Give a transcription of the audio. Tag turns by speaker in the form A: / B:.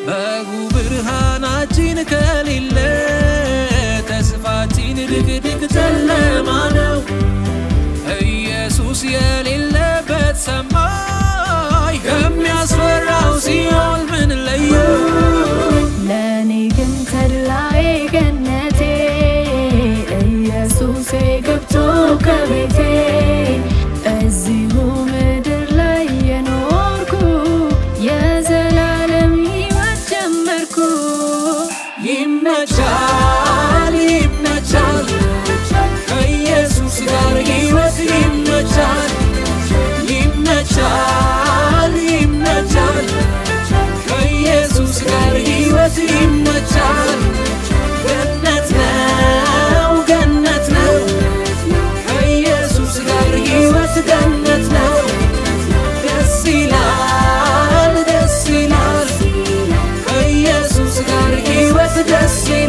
A: በጉ ብርሃናችን ከሌለ ተስፋችን ድቅድቅ ጨለማ ነው። ኢየሱስ የሌለበት ሰማይ ከሚያስፈራው ሲኦል ምን ለየው?
B: ለእኔ ግን ተድላዬ ገነቴ ኢየሱሴ ገብቶ ከቤቴ፣ እዚሁ ምድር ላይ የኖርኩ የዘላለም ሕይወት ጀመርኩ።
A: ይመቻል፣ ይመቻል፣ ከኢየሱስ ጋር ሕይወት ይመቻል። ይመቻል፣ ይመቻል፣ ከኢየሱስ ጋር ሕይወት ይመቻል። ገነት ነው፣ ገነት ነው፣ ከኢየሱስ ጋር ሕይወት ገነት ነው። ደስ ይላል፣ ደስ ይላል፣ ከኢየሱስ ጋር ሕይወት ደስ ይላል።